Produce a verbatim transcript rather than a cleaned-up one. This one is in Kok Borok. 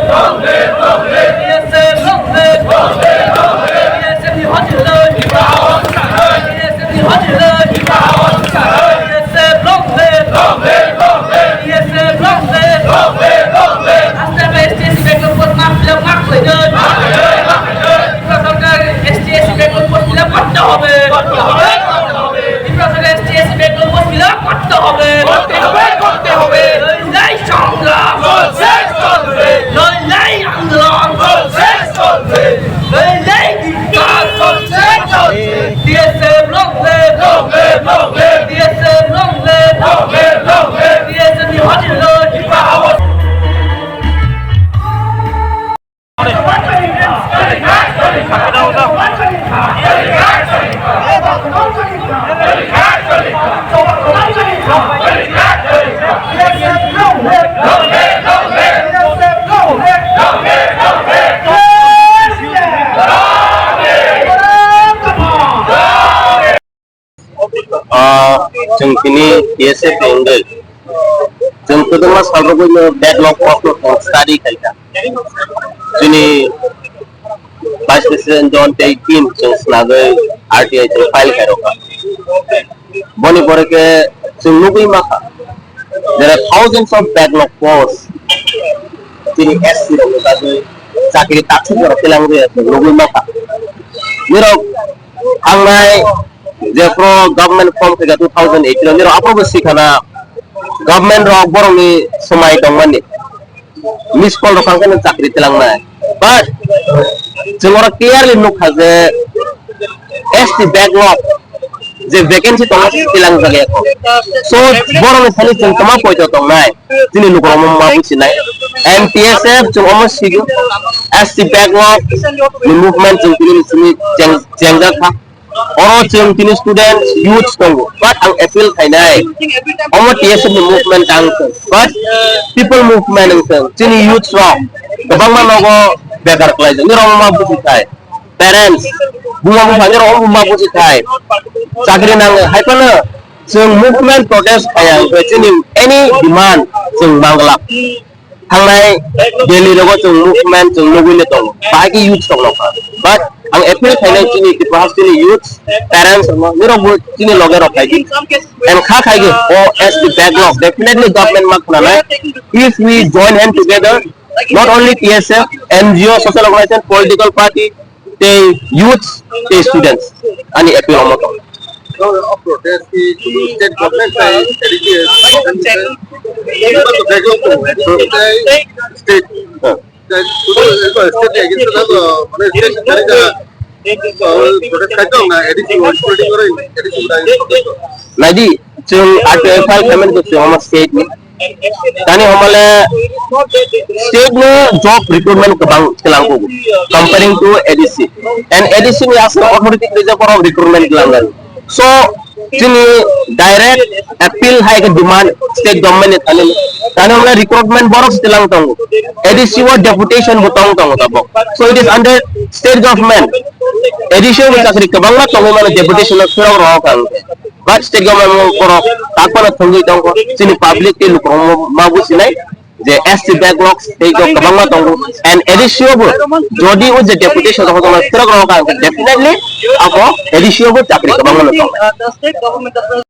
Long live, long live. T S F long live. Long live, long live. T S F ni hot hero. T S F ni hot hero. T S F long live. Long live, long live. T S F long live. Long live, long live. Aste aste S T S C backlog post ma fill up ma khlai di. Ma khlai di, ma khlai di. Tripura Sarkar S T S C backlog post fill up করতে হবে। করতে হবে, করতে হবে। ত্রিপুরা সরকার S T S C backlog post fill up করতে হবে। করতে হবে, করতে হবে। লড়াই সংগ্রাম। চলছে, চলছে। লড়াই আন্দোলন। চলছে, চলছে। লড়াই ধিক্কার। চলছে, চলছে। T S F long live। Long live, long live। T S F long live। Long live, long live। T S F ni hot hero. Ah, chwng tini T S F ni wngwi chwng kwbangma salrogwino backlog post no chwng study khaikha. Chini Vice President John tei team chwng swnagwi R T I chwng file khairokha. Boni pore khe chwng nugwi mankha, there are thousands of backlog posts chini S C rokni bagwi chakri taksuk borok twilangwi chwng nugwi mankha. Nirok Thangnai jephru government form khaikha two thousand eighteen o, nirok aphuru bo sikhana government rok borokni swmai tongmani, miss call rok kha khe chakri twlangnai. But chwng oro clearly nukha je S T backlog je vacancy tongo, se twilangjak ya kho. So borokni thani chwng tama poito tongnai. Chini lukurok omo ma businai. And T S F chwng omo sigo. S T backlog ni movement chwng tini simi cheng-, chengjak kha. Oro chwng tini students, youths tongo. But ang appeal khainai. Omo T S F ni movement ang thwng. But people movement ang thwng. Chini youths rok kwbangma nogo bekar khlaijak. Nirok omo ma busikhai. Parents, buma bupha nirok omo ma busikhai. Chakri nango. Hai phano Chwng movement protest khaya hwnkhe chini any demand chwng mangla. Thangnai Delhi rogo chwng movement chwng nugwi le tongo. Bahai khe youth tong nokha. But ang appeal khainai chini Tripura hasteni youth, parents rokno, nirok bo chini loge rok khai di. And kha khai di, o S T backlog, definitely government ma khwnanai. If we join hand together, not only T S F, N G O, social organization, political party, tei youths, tei students, ani appeal omo tong. No, no, protest ki state government tai A D C, state. Naidi, chwng R T I file payment ko chwng omo state ni. Tani homale state no job recruitment kwbang twlang kugo comparing to A D C. And A D C ni aswk authority ni je borok recruitment twlang gani. So chini direct appeal hai khe demand state government ni thani. Tani homale recruitment borok twlang tongo. A D C o deputation bo tong tongo tabok. So it is under state government. A D C o bo chakri kwbangma tongwi mano deputation o phirok rok ang. But state government borok tak phano thwngwi tongkho, chini public tei lukurok ma businai je S T backlog tei kwbangma tongo, and A D C o bo jodi o je deputation rok hono phirok rok ang definitely abo A D C o bo chakri kwbangma no tongo.